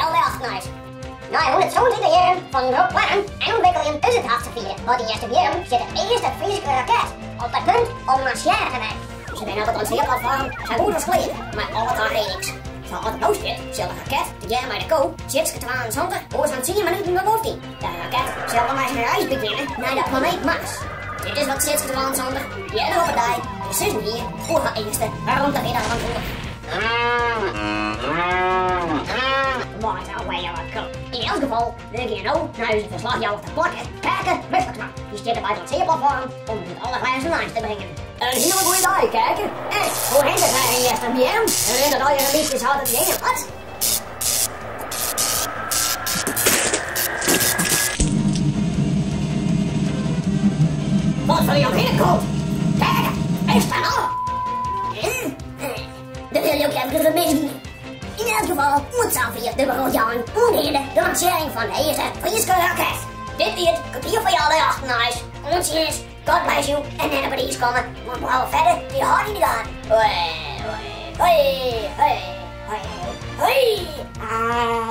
healwei achten is. Nei 137 jierren fan drok plannen en ûntwikkeljen is it hast safier, want yn Easterbierrum stiet de earste Fryske raket op it punt om lansearre te wurden. Se binne op it lansearplatfoarm sa goed as klear mei alle tariedings. Sa as it no stiet, sil de raket tegearre mei de ko Tjitske 72 oer sa'n tsien minuten de loft yn. De raket sil dan mei syn reis begjinne nei de planeet Mars. Dit is wat Tjitske 72 earder op 'e dei te sizzen hie oer har earste romtefeartaventoer. Wat in wjirke. Yn elts gefal, we gean no nei ús ferslachjouwer ter plakke, Kerke Westersma. Dy stiet by it lansearplatfoarm om ús it allerlêste nijs te bringen. In hiele goeie dei, Kerke. En hoe rint it dêr yn Easterbierrum? Rint it allegear in bytsje sa't it gean moat? Wat foar jo hinne komt! Kerke, is dat al? Dat sil jo efkes wat misgean. Yn elts gefal, oant safier de berjochtjouwing oangeande de lansearring fan de earste Fryske raket. Dit wie it kertier foar healwei achten nijs. Oant sines, God bless you en net op it iis komme, want blauwe fette dy hâldt yn de gaten. Hoi, hoi, hoi, hoi, hoi, hoi.